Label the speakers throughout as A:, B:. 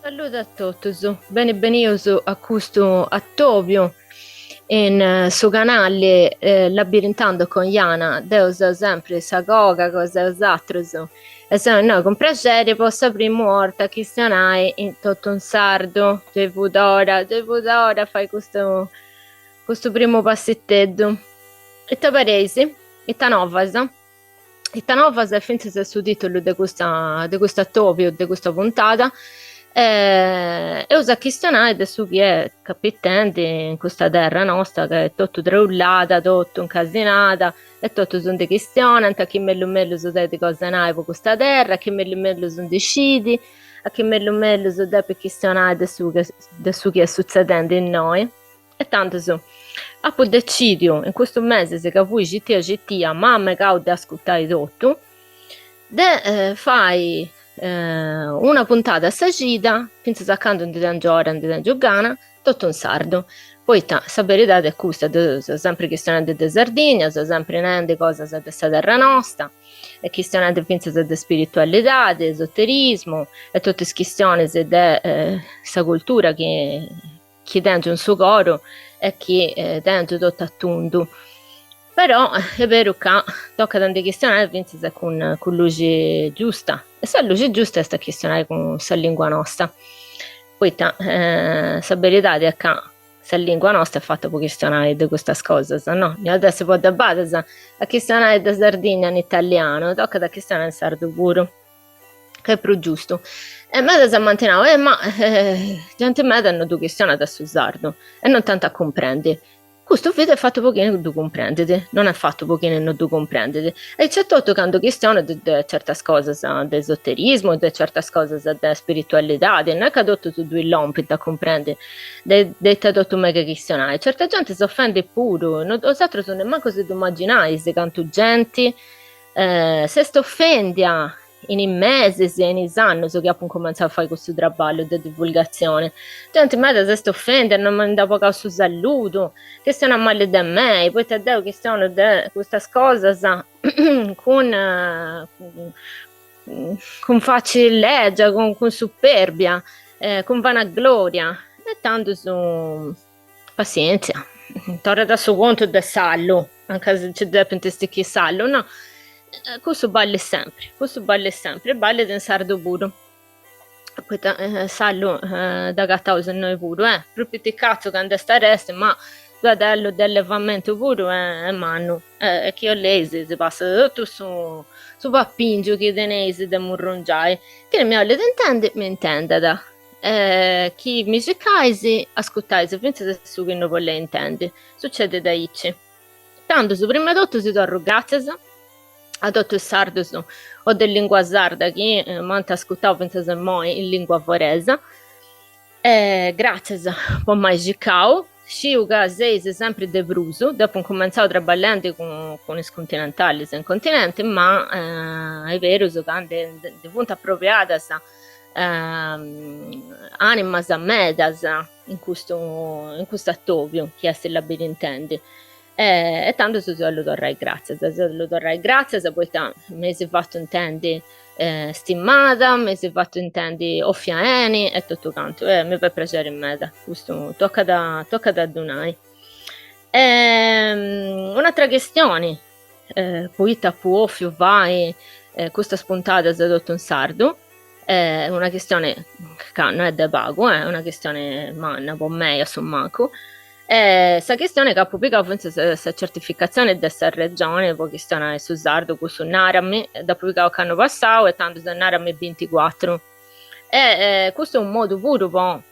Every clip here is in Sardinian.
A: Saludu a totus, beni benius a custu atobiu in su canali Labirintando con Jana, deu seu sempri sa coga cosa 'e 'osatrus e seu innoi cun prexeri po sa primu 'orta a chistionai in totu in sardu, gei fut ora, gei fut ora a fai custu custu primu passiteddu. Ita pareis? Ita novas? Ita novas est fintzas su titulu de custa de custu atobiu, de custa puntada, e eus a chistionai de su chi est capitendi in custa terra nosta ca est totu treullada, totu incasinada e totus ndi chistionant, chi mellus mellus tenit cosa 'e nai po custa terra, chi mellus mellus ndi scit, a chi mellus mellus depit chistionai de su de su chi est sutzedendi innoi. E tandus, apu decìdiu in custus mesis ca fui citia citia ma megau de ascurtai totu, de fai una puntada a sa cida, fintzas a candu ndi tengiu ora e ndi tengiu gana, totu in sardu, poita sa beridadi est custa, deu seu sempri chistionendi de Sardigna, seu sempri nendi cosas de sa terra nosta e chistionendi fintzas de spiritualidadi, esoterismu e totu is chistionis de sa cultura chi chi tèngiu in su coru e chi tèngiu totu a tundu. Però est beru ca tocat a ndi chistionai fintzas cun cun luxi giusta, e sa luxi giusta est a chistionai cun sa lingua nosta, poita sa beridadi est ca sa lingua nosta est fata po chistionai de custas cosas, no? No iat essi po de badas a chistionai de Sardigna in italianu, tocat a chistionai in sardu puru. Ca est prus giustu. E medas m'ant nau, eh ma genti meda no ddu chistionat su sardu e non t'ant a cumprendi. Custu video est fatu po chini ddu cumprendit, non est fatu po chini no ddu cumprendit. Aici etotu candu chistionu de certas cosas de esoterismu, de certas cosas de spiritualidadi, no est ca totus ddui lompint a cumprendi de de ita totu megu a chistionai. Certa genti s'ofendit puru, no 'osatrus nemmancu si ddu imaginais cantu genti S'est ofendia in is mesis e in is annus chi apu incumentzau a fai custu traballu de divulgatzioni. Genti meda s'est ofendia, non mi nd'at pagau su saludu, chistionat mali de mei, poita deu chistionu de custas cosas cun cun faci lègia, cun superbia, cun vanagloria, e tandus Passièntzia, torrat a su contu de s'allu, anca nci depint stichiri s'allu, no? Cussu ballit sempri, cussu ballit sempri e ballit in sardu puru, poita s'allu dd'agataus innoi puru, eh, prus piticatzu candu est aresti, ma ddu at allu de allevamentu puru est mannu, e chi 'oleis si passat totu su su papingiu chi teneis de murrungiai, chini mi 'olit intendi m'intendat E chi mi circais, ascurtais fintzas su chi no boleis intendi. Sucedit aici. Tandus, prima 'e totu si torru gràtzias a totu is sardus o de lìngua sarda chi m'ant ascurtau fintzas a immoi in lìngua foresa. E gràtzias po m'ai circau. Sciu ca seis sempri de prus, deu apu incumentzau traballendi cun cun is continentalis in continenti, ma est berus ca ndi ndi funt apropriadas animas medas in custu in custu atobiu chi est Labirintendi e tandus si 'ollu torrai gratzias, si 'ollu torrai gratzias poita m'eis fatu intendi stimada, m'eis fatu intendi 'ofia 'eni e totu cantu e mi fait prexeri meda, custu tocat tocat a ddu nai. Un'atra chistioni poita apu 'ofiu fai custas puntadas totu in sardu, est una chistioni ca no est de pagu, est una chistioni manna po mei a su mancu, est sa chistioni ca apu pigau fintzas sa certificatzioni de sa Regioni po chistionai su sardu, cussu Narami, dd'apu pigau ocannu passau e tandus est Narami binticuatru e custu est unu modu puru po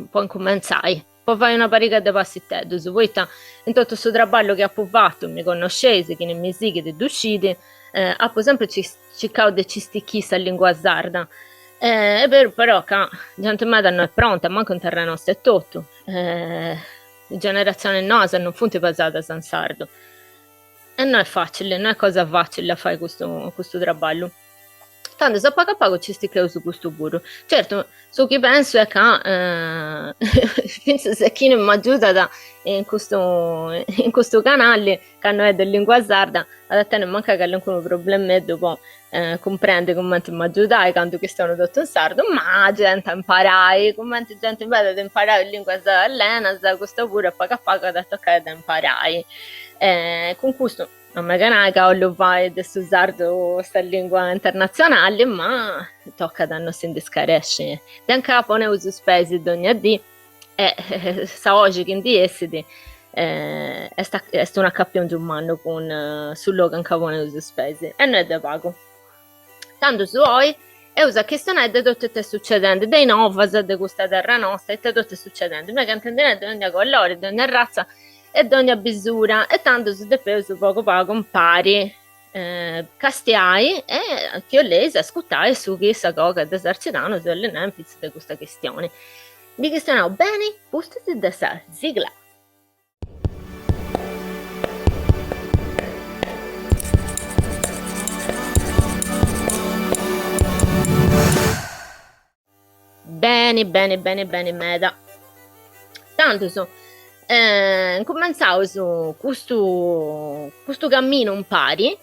A: po incumentzai po fai una pariga de passiteddus, poita in totu su traballu chi apu fatu, mi connosceis, chini mi sighit ddu scit, apu sempri circau de ci stichì sa lingua sarda, est beru però ca genti meda no est pronta, mancu in terra nosta etotu, is generatzionis noas non funt pesadas in sardu, e no est facili, no est cosa facili a fai custu custu traballu. Tandus a pagu a pagu nci sticheus custu puru. Certu, su chi pensu est ca fintzas e chini m'agiudat in custu in custu canali, ca no est de lingua sarda, at a tenni mancai calincunu problemeddu po cumprendi cumenti m'agiudai candu chistionu totu in sardu, ma gei ant a imparai, cumenti genti meda at imparau linguas allenas, custa puru a pagu a pagu at a tocai a dda imparai. Cun custu no megu a nai ca 'ollu fai de su sardu sa lingua internatzionali, ma tocat a no si ndi scaresci de ancà poneus is peis dogna dì e sa 'oxi chi ndi essit est est un'acapiongiu mannu cun su logu ancà poneus is peis e no est de pagu. Tandus oi eus a chistionai de totu ita est succedendi, de is novas de custa terra nosta, ita totu est succedendi, mega a ndi tenni de dogna colori, de dogna arratza e dogna bisura e tandus depeus pagu pagu impari castiai e chi 'oleis ascutai su chi sa coga de Sarcidanu si 'olit nai in pitzus de custa chistioni. Ndi chistionaus beni pustis de sa sigla. Beni beni beni beni meda. Tandus incumentzaus custu custu camminu impari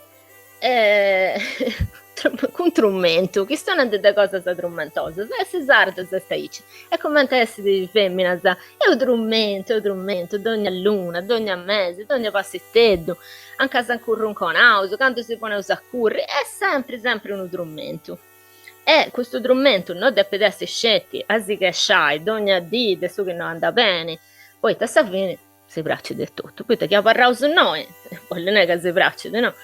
A: cun trumentu, chistionendi de cosas trumentosas, e su sardu est aici, est cumenti a essi feminas, est unu trumentu, est unu trumentu, dogna luna, dogna mesi, dogna passiteddu, a nca s'ancurrunconaus, candu si poneus a curri, est sempri sempri unu trumentu. E custu trumentu no depit essi sceti a si chesciai dogna dì de su chi no andat beni, poita a sa fini si praxit etotu, poita chi abarraus innoi bollit nai ca si praxit, no?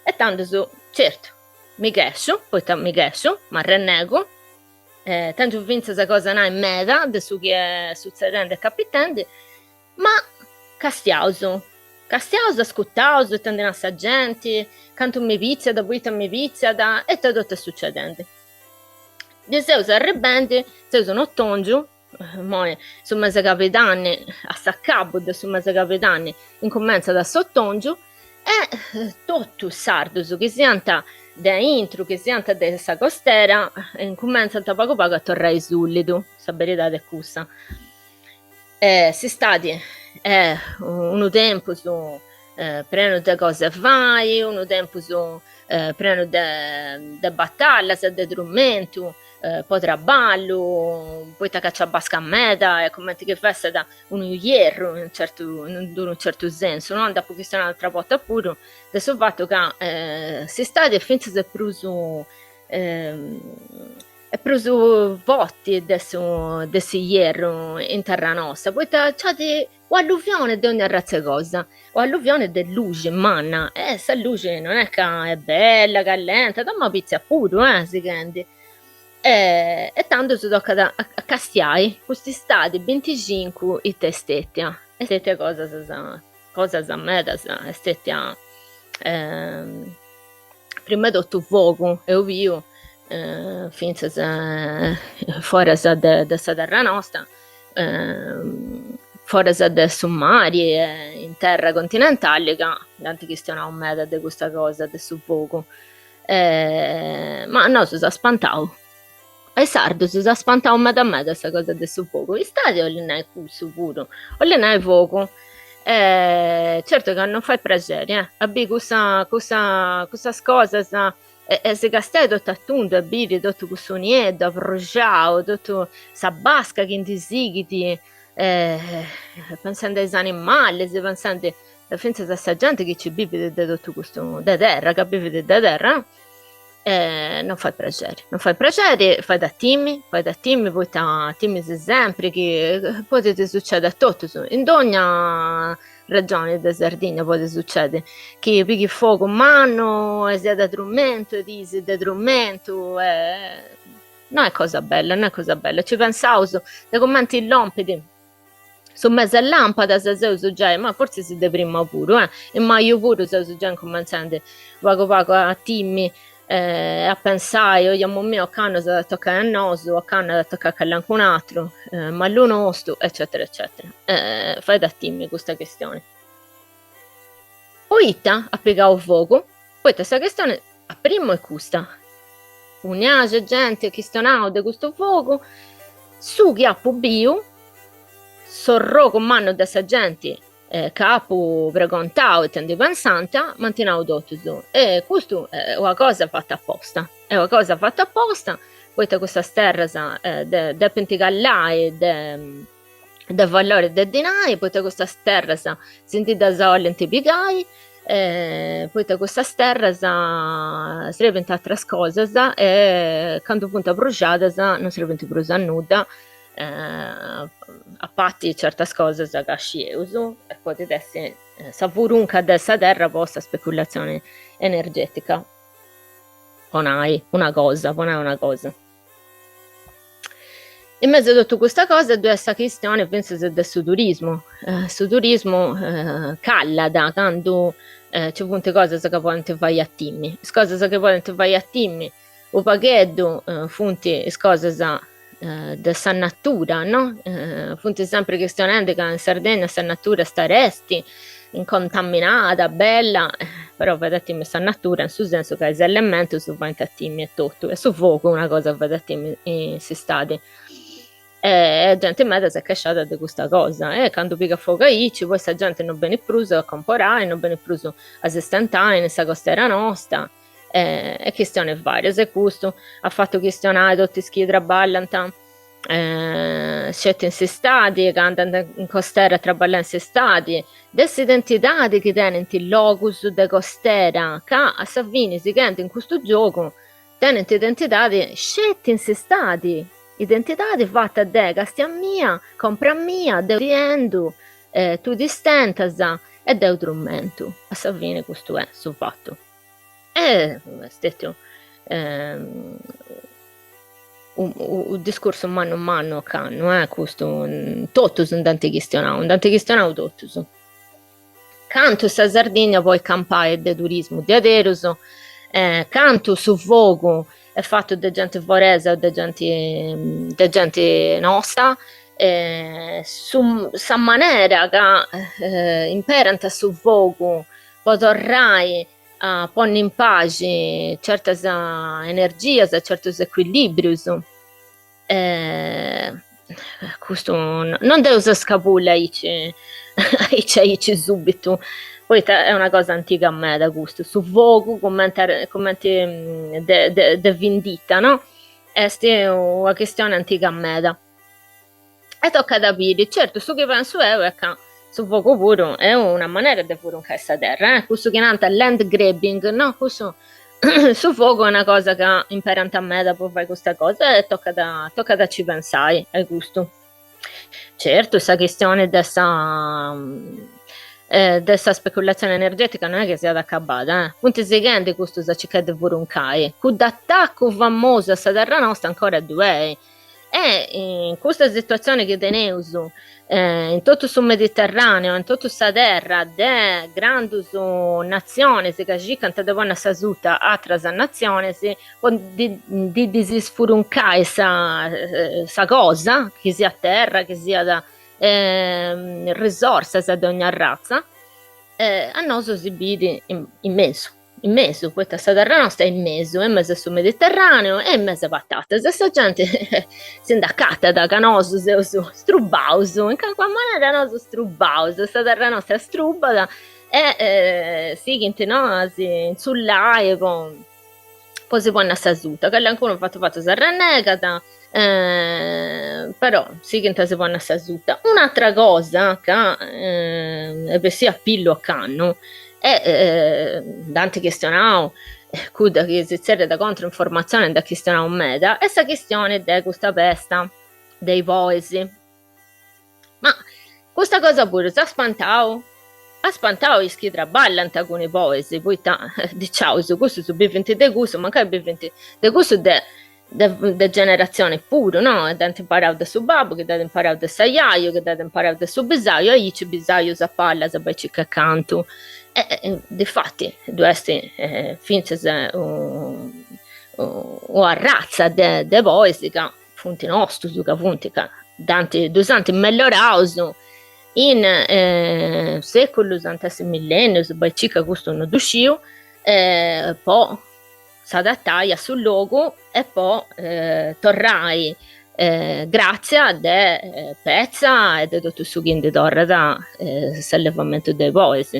A: E tandus, certu, mi chesciu, poita mi chesciu, m'arrennegu, tengiu fintzas cosa 'e nai meda de su chi est sutzedendi e capitendi, Ma castiaus, castiaus, ascutaus ita ndi nat sa genti, cantu mi pitziat, poita mi pitziat, e ita totu est succedendi. Ndi seus arribendi, seus in otongiu, immoi su mese 'e cabidanni, a s'acabu de su mese 'e cabidanni incumentzat s'otongiu e totu is sardus chi siant de aintru, chi siant de sa costera, incumentzant pagu pagu a torrai sulidu, sa beridadi est cussa. S'istadi est unu tempus prenu de cosa 'e fai, unu tempus prenu de batallas, de trumentu po traballu, poita ca nc'at basca meda e cumenti chi fessat unu ierru in certu in unu certu sensu, no nd'apu chistionau atera borta puru de su fatu ca s'istadi est finzas prus Est prus forti de su de s'ierru in terra nosta, poita nc'at u'alluvione de ogni arratza 'e cosa, u'alluvione de luxi manna, e sa luxi non est ca est bella, callentat, ma pitziat puru, eh, sighendi. E tandus tocat a castiai cust'istadi binticincu ita est stetia, est stetia cosas cosas medas, est stetia prima 'e totu fogu, eus biu fintzas foras de sa terra nosta, foras de su mari e in terra continentali ca nd'ant chistionau meda de custa cosa de su fogu, ma a nosu s'at spantau, a is sardus s'at spantau meda meda sa cosa de su fogu, istadi 'olit nai cussu puru, 'olit nai fogu, certu ca non fait praxeri a biri cussa cussa cussas cosas E si castiai totu a tundu e biri totu cussu nieddu abruxau, totu sa basca chi ndi sighit, pensendi a is animalis, pensendi fintzas a sa genti chi nci bivit de totu custu, de terra, ca bivit de terra, non fait praxeri, non fait praxeri, fait a timi, fait a timi poita timis sempri chi podit sucedi a totus, in dogna Regioni de Sardigna podit sucedi chi pighit fogu mannu e siat trumentu e diis de trumentu e no est cosa bella, no est cosa bella, ci pensaus de cumenti lompit su mese 'e làmpadas seus giai, ma fortzis de prima puru eh, in maju puru seus giai incumentzendi pagu pagu a timi e a pensai, oiamomia ocannu s'at a tocai a nosu, ocannu at a tocai a calincun'atru, mallu nostu, eccetera eccetera. Fait a timi custa chistioni. Poita at pigau fogu? Poita sa chistioni a primu est custa. Un'iaxi 'e genti at chistionau de custu fogu, su chi apu biu, s'orrogu mannu de sa genti ca apu pregontau ita ndi pensant, m'ant nau totus, e custu est una cosa fata aposta, est una cosa fata aposta, poita custas terras depint callai de de valori de dinai, poita custas terras si ndi ddas 'olint pigai, poita custas terras srebint a ateras cosas e candu funt abruxadas non srebint prus a nudda, a parti certas cosas ca scieus e podit essi sa furunca de sa terra po sa speculatzioni energetica, po nai una cosa, po nai una cosa. In mesu a totu custa cosa ddu est sa chistione fintzas de su turismu, su turismu callat candu nci funt cosas ca podint fai a timmi, is cosas chi podint fai a timmi u' pagheddu funt is cosas de sa natura, no, funt sempri chistionendi ca in Sardegna sa natura est aresti, incontaminada, bella, però fait a timmi sa natura in su sensu ca is elementus faint a timmi etotu e su fogu est una cosa ca fait a timmi in s'istadi. E genti meda s'est chesciada de custa cosa, e candu pigat fogu aici poi sa genti non benit prus a comporai, non benit prus a si stentai in sa costera nosta, e chistionis varias e custu at fatu chistionai totu is chi traballant sceti in s'istadi, ca andant in costera a traballai in s'istadi, de s'identidadi chi tenint is logus de costera, ca a sa fini sighendi in custu giogu tenint identidadi sceti in s'istadi, identidadi fata de castia a mia, compra a mia, deu ti 'endu, tui ti stentas e deu trumentu, a sa fini custu est su fatu. E est stetiu u discursu mannu mannu ocannu, eh, custu, totus nd'ant chistionau, nd'ant chistionau totus. Cantu sa Sardigna podit campai de turismu diaderus, cantu su fogu est fatu de genti foresa o de genti de genti nosta, su sa manera ca imperant su fogu po torrai a ponni in paxi certas energias, certus ecuilìbrius. Custu non dd'eus a scabulli aici aici aici subitu, poita est una cosa antiga meda custu, su fogu cumenti cumenti de de de vindita no, est una chistioni antiga meda. E tocat a biri, certu su chi pensu eo est ca su fogu puru est una manera de furuncai sa terra, eh, cussu chi nant land grabbing, no, cussu su fogu est una cosa ca imperant meda po fai custa cosa e tocat tocat a ci pensai a custu. Certu sa chistioni de sa de sa speculatzioni energetica no est chi siat acabada, eh, funt sighendi custus a circai de furuncai, cudd'atacu famosu a sa terra nosta ancora ddu est E in custa situatzione chi teneus in totu su Mediterraneu, in totu sa terra de grandus natziones ca circant de ponni a sa suta atras natziones po ndi ddis isfuruncai sa sa cosa, chi siat terra, chi siat risorsas de ogna arratza, a nosu si bit in mesu. In mesu, poita sa terra nosta est in mesu, in mesu a su Mediterraneu e in mesu a patatas e sa genti si nd'acatat ca nosu seus strubaus, in calincuna manera nosu strubaus, sa terra nosta est strubada e sighint no a si intzullai po po si ponni a sa suta, calincunu fatu fatu s'arrennegat però sighint a si ponni a sa suta. Un'atra cosa ca est bessia a pillu ocannu E nd'ant chistionau, cudda chi si tzerriat controinformatzione nd'at chistionau meda, est sa chistione de custa pesta de is bois. Ma custa cosa puru s'at spantau, at spantau is chi traballant cun is bois, poita diciaus, cussus bivint de cussu, mancai bivint de cussu de de generatzione puru, no? Dd'ant imparau de su babbu, chi dd'at imparau de s'ajaju, chi dd'at imparau de su bisaju, aici bisajus a pallas bai circa cantu. E difati ddu est fintzas u'arratza de de bois ca funt nostus, ca funt ca dd'ant ddus ant melloraus in seculus, ant essi millennius, bai circa custu no ddu sciu, po. s'adatai a su logu e po torrai gràtzia de petza e de totu su chi ndi torrat s'allevamentu de bois.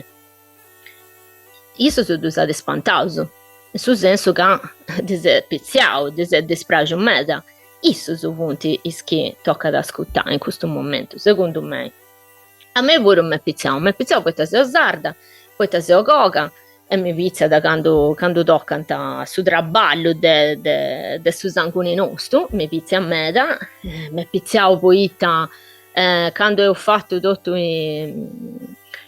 A: Issus ddus at ispantaus, in su sensu ca ddis est pitziau, ddis est dispraxiu meda, issus funt is chi tocat a ascurtai in custu momentu, segundu mei. A mei puru m'est pitziau, m'est pitziau poita seu sarda, poita seu coga e mi pitziat candu candu tocant su traballu de de de su sanguni nostu, mi pitziat meda, m'est pitziau poita candu eus fatu totu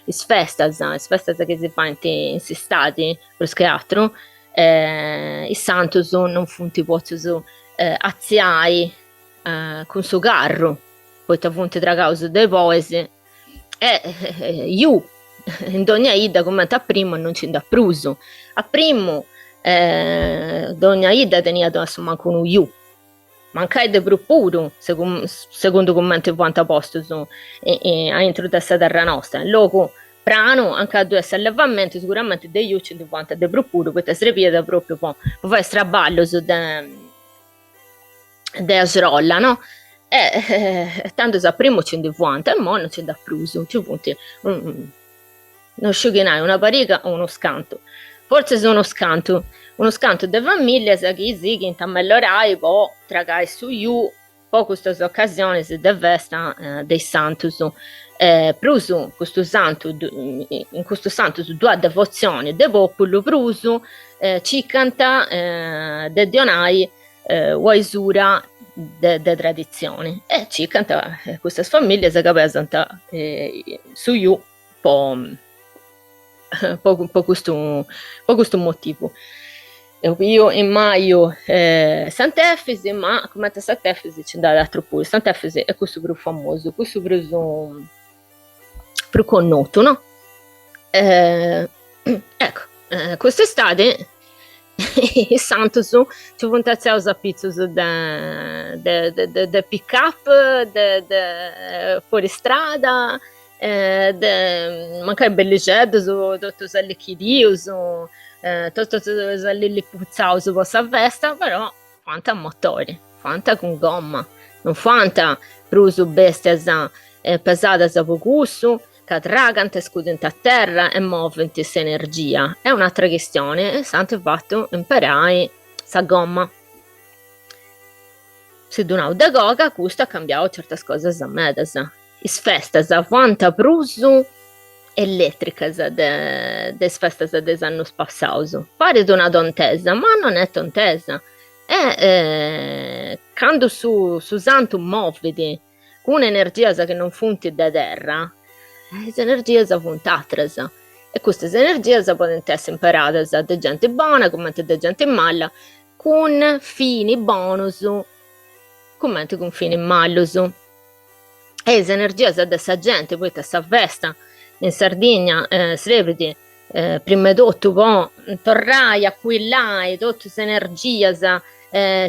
A: is festas, is festas chi si faint in s'istadi prus che atru, is santus non funt potzius atziai cun su carru, poita funt tragaus de bois e iu in dogna 'idda cumenti a primu non nci nd'at prus, a primu dogna 'idda teniat a su mancu unu iu mancai de prus puru, segundu cumenti fuant postus aintru de sa terra nosta, in logu pranu anca ddu est s'allevamentu siguramenti de ius nci ndi fuant de prus puru, poita srebiat propriu po fai is traballus de de axrolla no, e tandus a primu nci ndi fuant e imoi non nci nd'at prus, nci funt no sciu chi nai una pariga o unus cantu, fortzis unus cantu, unus cantu de familias chi sighint a mellorai po tragai su iu po custas ocasionis de festa de is santus, prus custu santu in custus santus ddu at devotzioni de populu prus circant de ddi 'onai una isura de de traditzioni e circant custas familias ca pesant su iu po po custu po custu motivu. Eus biu in maju Sant'Efisi, ma cumenti a Sant'Efisi nci nd'at atrus puru, Sant'Efisi est cussu prus famosu, cussu prus prus connotu, no? Ecco, cust'istadi is santus nci funt atziaus apitzus de de de pick up, de de fuoristrada, de mancai bellixeddus, totus allichidius, totus allilliputzaus po sa festa, però fuant a motori, fuant cun gomma, non fuant prus bestias pesadas po cussu, ca tragant e scudint a terra e movint s'energia, est un'atra chistioni e s'ant fatu imperai sa gomma. Si ddu nau de coga, custu at cambiau certas cosas medas. Is festas fuant prus eletricas de de is festas de is annus passaus. Parit una tontesa, ma non est tontesa. E candu su su santu movit cun energias chi non funt de terra, is energias funt atras e custas energias podint essi imperadas de genti bona cumenti de genti mala cun fini bonus cumenti cun fini malus. E is energias de sa genti, poita sa festa in Sardigna srebit prima 'e totu po torrai a cuillai totu is energias,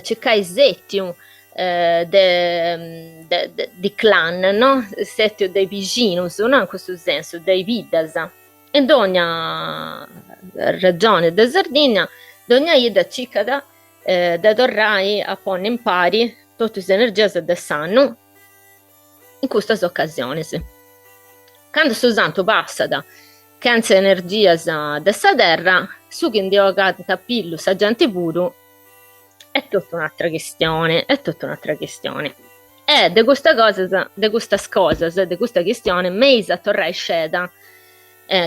A: circai sètiu de de clan, no, sètiu de bixinus, no, in custu sensu, de biddas. In dogna regioni de Sardigna, dogna 'idda circat de torrai a ponni impari totu is energias de s'annu in custas ocasionis. Candu su santu passat chentza energias de sa terra, su chi ndi 'ogat a pillu sa genti puru est totu un'atra chistioni, est totu un'atra chistioni. E de custa cosas, de custas cosas, de custa chistioni m'eis a torrai sceda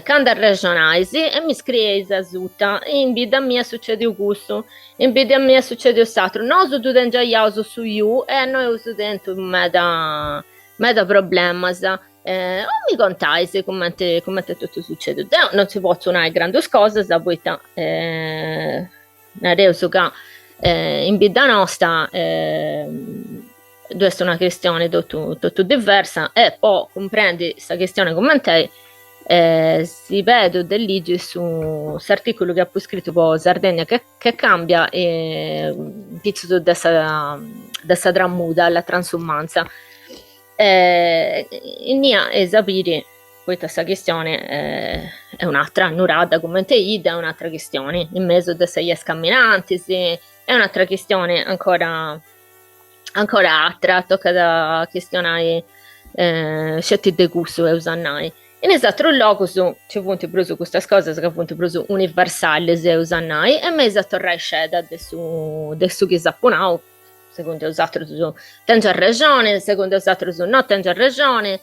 A: candu arrexonais e mi scrieis asuta, in bidda mia est sucediu custu, in bidda mia est sucediu s'atru, nosu ddu tengiaiaus su iu e no eus tentu meda meda problemas, o mi contais cumenti cumenti est totu sucediu. Deu non si potzu nai grandus cosas poita Nareus ca in bidda nosta ddu est una chistioni totu totu diversa e po cumprendi sa chistioni cument'est si pedu de ligi su s'articulu chi apu scritu po Sardegna che che cambia in pitzus de sa de sa tramuda, la transumanza, innia eis a biri poita sa chistioni. Est un'atra Nuradda cumenti 'idda, est un'atra chistioni, in mesu de sa 'ia is camminantis, est un'atra chistioni ancora ancora atra, tocat a chistionai sceti de cussu eus a nai. In is atrus logus nci funt prus custas cosas ca funt prus universalis eus a nai e m'eis a torrai sceda de su de su chi s'apu nau, segundu 'osatrus tengiu arrexoni, segundu 'osatrus no tengiu arrexoni,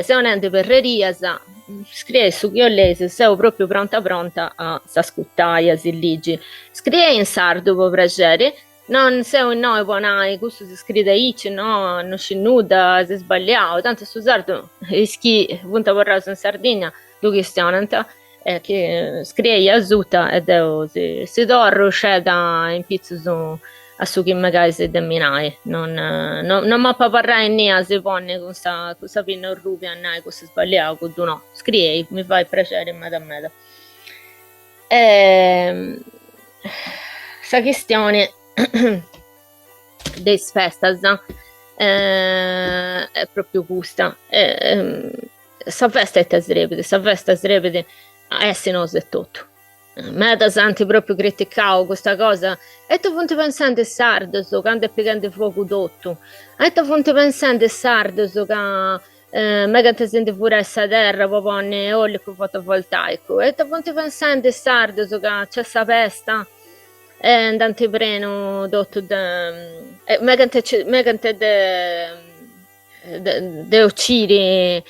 A: seu nendi perrerias, scriei su chi 'oleis, seu propriu pronta pronta a s'ascurtai, a si ligi. Scriei in sardu po prexeri Non seu innoi po nai custu si scriit aici, no, no sciit nudda, est sballiau, tanti su sardu is chi funt abarraus in Sardigna ddu chistionant e chi scriei asuta e deu si si torru sceda in pitzus a su chi megais de mi nai, non non m'apu abarrai innì a si ponni cun sa cun sa pinna arrubia a nai custu est sballiau, cuddu no, scriei, mi fait prexeri meda meda. E sa chistione de is festas est propriu custa, sa festa ita srebit, sa festa srebit a essi nosu etotu. Medas ant propriu criticau custa cosa, a ita funt pensendi is sardos candu est pighendi fogu totu, a ita funt pensendi is sardos ca Megant a si ndi furai sa terra po ponni eolicu fotovoltaicu. E ita funt pensendi is sardus ca nc'est sa pesta e nd'ant prenu totu de megant megant de de ociri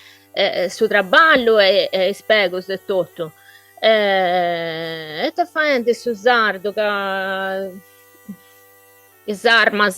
A: su traballu e is pegus e totu. E ita faendi su sardu ca Is armas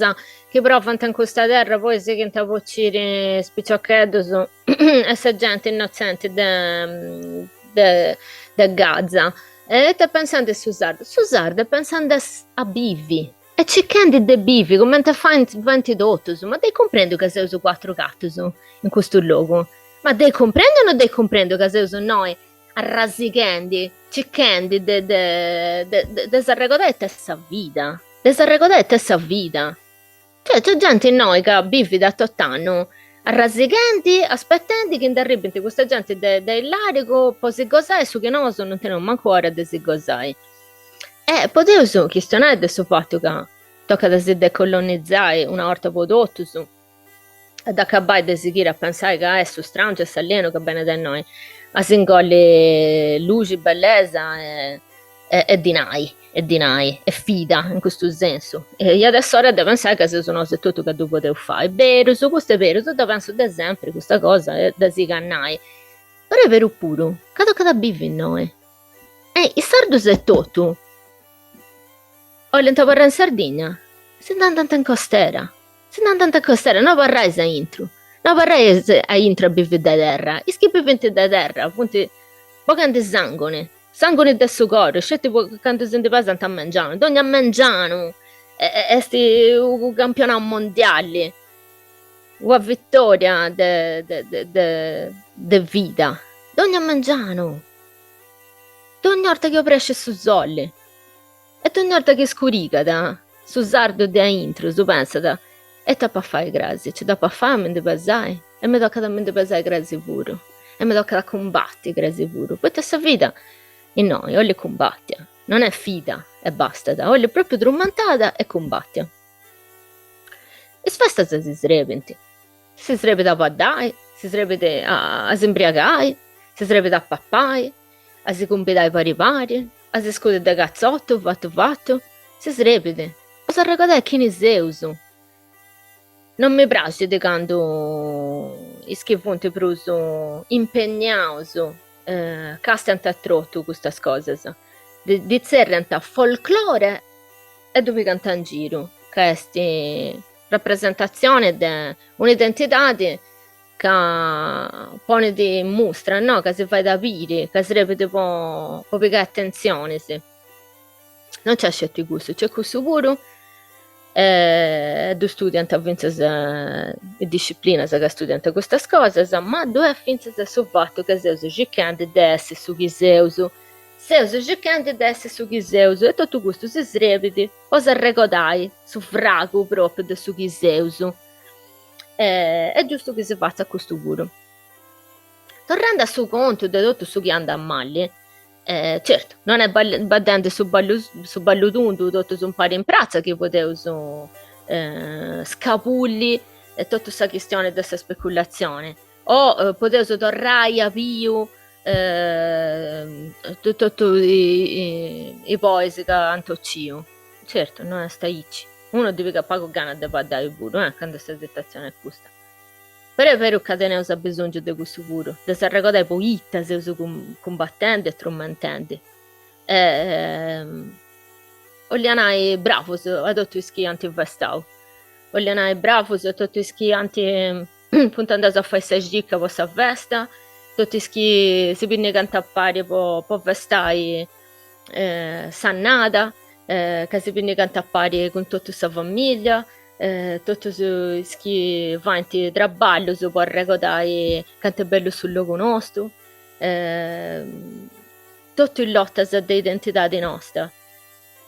A: chi provant in custa terra poi sighint a bociri is piciocheddus e sa genti innotzenti de de de Gaza. E ita est pensendi su sardu? Su sardu est pensendi a bivi, est circhendi de bivi cumenti faint faint totus, ma dd'eis cumprendiu ca seus cuatru gatus in custu logu? Ma dd'eis cumprendiu o no dd'eis cumprendiu ca seus innoi arrasighendi, circhendi de de de s'arregodai ita est sa vida, de s'arregodai ita est sa vida. Cioè nc'est genti innoi ca bivit a tot'annu arrasighendi, aspetendi chi nd'arribint custa genti de de illarigu po si gosai su chi nosu non teneus mancu ora de si gosai. E podeus chistionai de su fatu ca tocat a si decolonizai una 'orta po totus e de acabai de sighiri a pensai ca est su strangiu e s'alienu ca benit a innoi a s'ingolli luxi, bellesa e e dinai, e dinai, e fida in custu sensu. E iat essi ora de pensai ca seus nosu etotu ca ddu podeus fai. Berus, custu est berus, dda pensu de sempri custa cosa e dda sigu a nai. Però est beru puru ca tocat a bivi innoi. E is sardus etotu 'olint abarrai in Sardigna, si nd'andant in costera Si nd'andant in costera, no abarrais aintru, no abarrais aintru a bivi de terra, is chi bivint de terra funt boghendi sanguni, sanguni de su coru, sceti po candu si ndi pesant a mengianu, dogna mengianu est unu campionau mondiali, una vittoria de de de de vida, dogna mengianu, dogna 'orta chi obrescit su soli E dogna 'orta chi scurigat, su sardu de aintru su pensat, e ita apu a fai crasi, nci dd'apu a fai a mi ndi pesai? E mi tocat a mi ndi pesai crasi puru, e mi tocat a cumbati crasi puru, poita sa vida innoi 'olit cumbatia, non est fida e bastat, 'olit propriu trumentada e cumbatia. Is festas si srebint, si srebit a baddai, si srebit a s'imbriagai, si srebit a papai, a si cumbidai pari pari, a si scudi de catzotu fatu fatu, si srebit po s'arregodai chini seus. Non mi praxit candu is chi funt prus impegnaus castiant a trotu custas cosas, ddi tzerriant folklore e ddu pigant in giru ca est rapresentatzioni de un'identidadi ca ponit in mustra, no, ca si fait a biri, ca srebit po po pigai atentzionis. Non nc'est sceti cussu, nc'est cussu puru e ddu studiant fintzas is disciplinas ca studiant custas cosas, ma ddu est fintzas su fatu ca seus circhendi de essi su chi seus, seus circhendi de essi su chi seus e totu custu si srebit po s'arregodai su fragu propriu de su chi seus Est giustu chi si fatzat custu puru. Torrendi a su contu de totu su chi andat mali. Certu, non est baddendi su ballu su ballu tundu totus impari in pratza chi podeus scabulli totu sa chistioni de sa speculatzioni o podeus torrai a biu totu is bois ca ant ociu. Certu, no est aici. Unu ddi pigat pagu gana de baddai puru, eh, candu sa situatzioni est custa. Però est beru ca teneus abisongiu de cussu puru, de s'arregodai poita seus cumbatendi e trumentendi. E 'ollia nai bravus a totu is chi ant festau, 'ollia nai bravus a totu is chi ant funt andaus a fai sa circa po sa festa, totu is chi si pinnigant a pari po po festai s'annada, ca si pinnigant a pari cun totu sa familia totus is chi faint traballus po arregodai cantu est bellu su logu nostu, totu is lotas de identidadi nosta.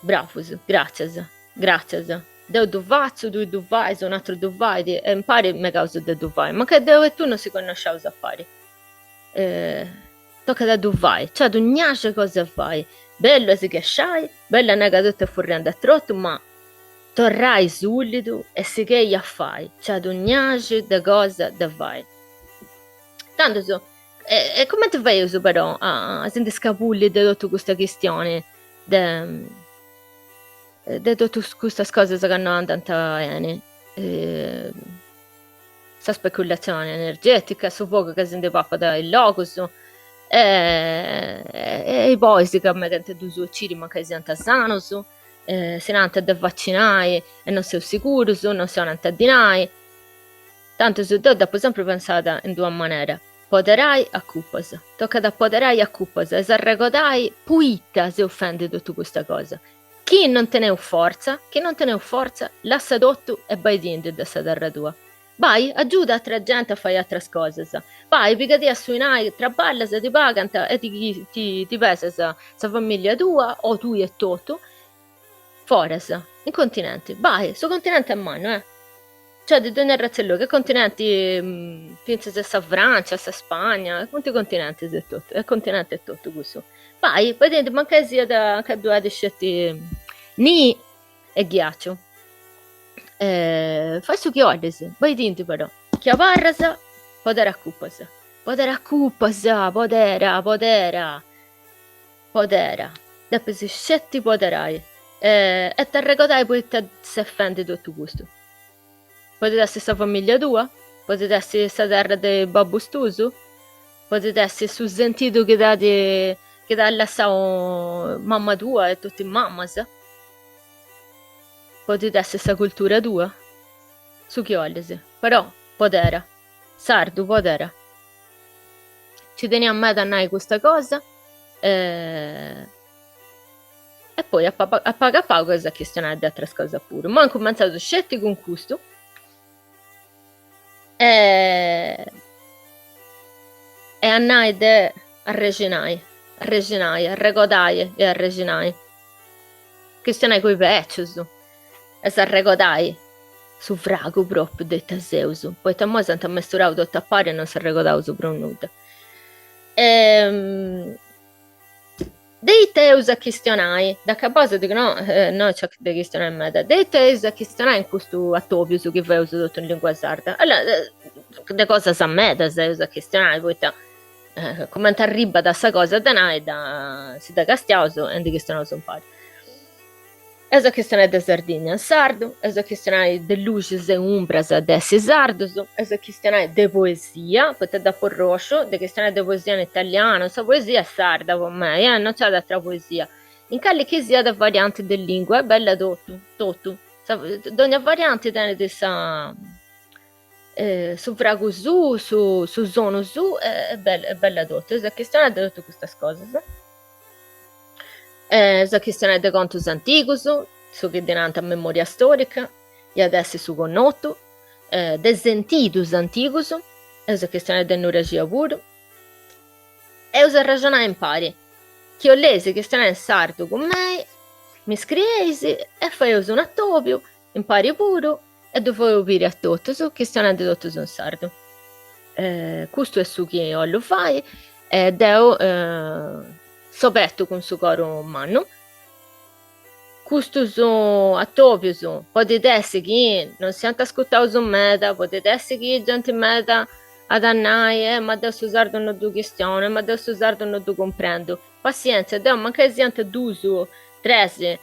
A: Bravus, gràtzias, gràtzias. Deu ddu fatzu, tui ddu fais, un'atru ddu fait e impari megaus de ddu fai, mancai deu e tui non si connosciaus a pari. Tocat a ddu fai, nc'at un'axia 'e cosa 'e fai, bellu a si chesciai, bellu a nai ca totu est furriendi a trotu, ma Torrai sulidu e sighei a fai, nc'at un'axia de cosa de fai. Tandus, e cumenti faeus però a si ndi scabulli de totu custa chistioni de de totus custas cosas ca no andant beni? Sa speculatzioni energetica, su fogu ca si ndi papat is logus e is bois ca megant a ddus ociri mancai siant sanus si nant de vacinai e non seus sigurus, non si 'onant dinai. Tandus deu dd'apu sempri pensada in d'una manera, poderai a cupas, tocat a poderai a cupas e s'arregodai poita seus fendi totu custa cosa. Chi non teneus fortza, chi non teneus fortza, lassa totu e baidindi de sa terra tua. Bai, agiuda atra genti a fai atras cosas. Bai, pigadì su 'inai, traballas, ti pagant e ti ti ti pesas sa familia tua o tui etotu, foras, in continenti. Bai, su continenti est mannu, eh. Nc'at de dogna arratza 'e logu, e continenti fintzas a sa Francia, a sa Spagna, funt continentis etotu, est continenti etotu cussu. Bai, baidindi, mancai siat ca ddu at sceti nii e ghiaciu. Fai su chi 'olis, baidindi però, chi abarras, podera cupas, podera cupas, podera, podera, podera, depis sceti poderai e t'arregodai poita ses fendi totu custu. Podit essi sa familia tua, podit essi sa terra de is babbus tuus, podit essi su sentidu chi t'at chi t'at lassau mamma tua e totu is mammas. Podit essi sa cultura tua, su chi 'olis, però podera, sardu podera. Ci tenia meda a nai custa cosa e poi a pagu a pagu a pagu eus a chistionai de ateras cosas puru. Imoi incumentzaus sceti cun custu e e a nai de arrexinai, arrexinai, arregodai e arrexinai. Chistionai cun is becius e s'arregodai su fragu propriu de ita seus, poita imoi s'ant ammesturau totu a pari e non s'arregodaus prus nudda. De ita eus a chistionai, dd'acabaus de no no nc'at de chistionai meda, de ita eus a chistionai in custu atobius chi faeus totu in lingua sarda? Allora de cosas medas eus a chistionai, poita Cumenti arribbat sa cosa de nai dda si dda castiaus e ndi chistionaus impari. Eus a chistionai de Sardigna in sardu, eus a chistionai de luxis e umbras de essi sardus, eus a chistionai de poesia, poita dd'apu arrosciu, de chistionai de poesia in italianu, sa poesia est sarda po mei, eh, non nc'at atra poesia, in cali chi siat varianti de lingua, est bella totu, totu, dogna varianti tenit sa su fragu suu, su su sonu suu est bella est bella totu, eus a chistionai de totu custas cosas. Eus a chistionai de contus antigus, su chi ddi nant memoria storica, iat essi su connotu, de sentidus antigus, eus a chistionai de nuraxia puru. Eus a arraxonai impari, chi 'oleis chistionai in sardu cun mei, mi scrieis e faeus un'atobiu impari puru e ddu faeus biri a totus, chistionendi totus in sardu. Custu est su chi 'ollu fai e deu. S'obetu cun su coru mannu. Custus atobius podit essi chi non siant ascutaus meda, podit essi chi genti meda at a nai eh ma deu su sardu no ddu chistionu, eh ma deu su sardu no ddu cumprendu. Passientzia, deu mancai siant dus, tres,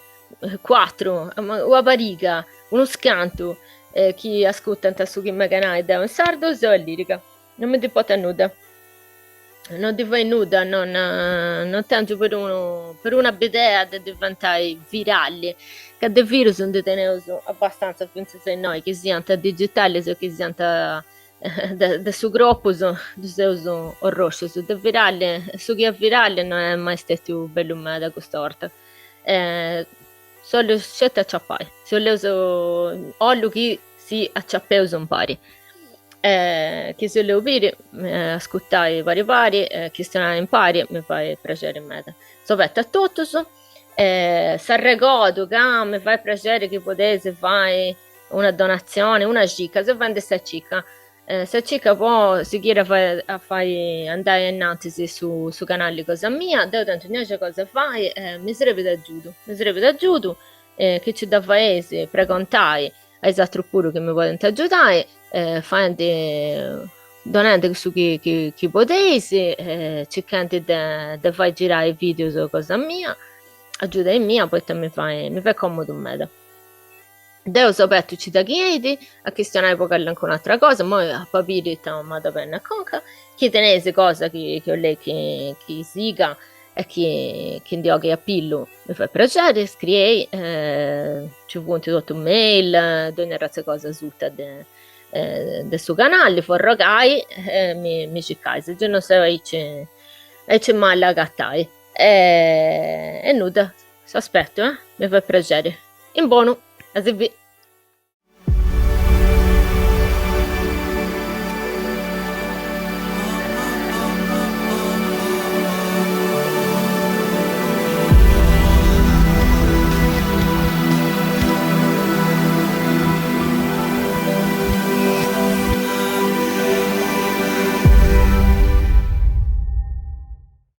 A: cuatru, una pariga, unus cantu chi ascutant su chi megu a nai deu in sardu, seu alliriga. Non mi nd'importat nudda. Non ndi fait nudda, non non tengiu perunu peruna bidea de diventai virali, ca de virus ndi teneus abbastanza fintzas a innoi, chi siant digitalis o chi siant de de su cropus, ddus seus orroscius. De virali, su chi est virali no est mai stetiu bellu meda custa 'orta. S'ollu sceti aciapai, si 'olleus, 'ollu chi si aciapeus impari. Chi si 'olleus biri, ascutai pari pari, chistionai impari, mi fait praxeri meda. S'obetu a totus, s'arregodu ca mi fait praxeri chi podeis fai una donatzioni, una cica, seu faendi sa cica, sa cica po sighiri a fai a fai andai ainnantis su su canali cosa mia, deu tentu dònnia cosa 'e fai e mi srebit agiudu, mi srebit agiudu e chi nci dda faeis pregontai a is atrus puru chi mi podint agiudai faendi donendi cussu chi chi chi podeis e circhendi de de fai girai videus cosa mia, agiudaimia poita mi fait mi fait comodu meda. Deu s'obetu cida chi 'enit a chistionai po calincun'atra cosa, immoi apu a biri ita m'at a benni a conca, chi teneis cosa chi chi 'oleis chi chi siga e chi chi ndi 'oghi a pillu mi fait praxeri, scriei, nci funt totu mail, dogna arratza 'e cosa asuta de de su canali, forrogai e mi mi circais, gei non seu aici aici mala a agatai. E nudda, s'aspetu, eh, mi fait praxeri. In bonu, a si bì.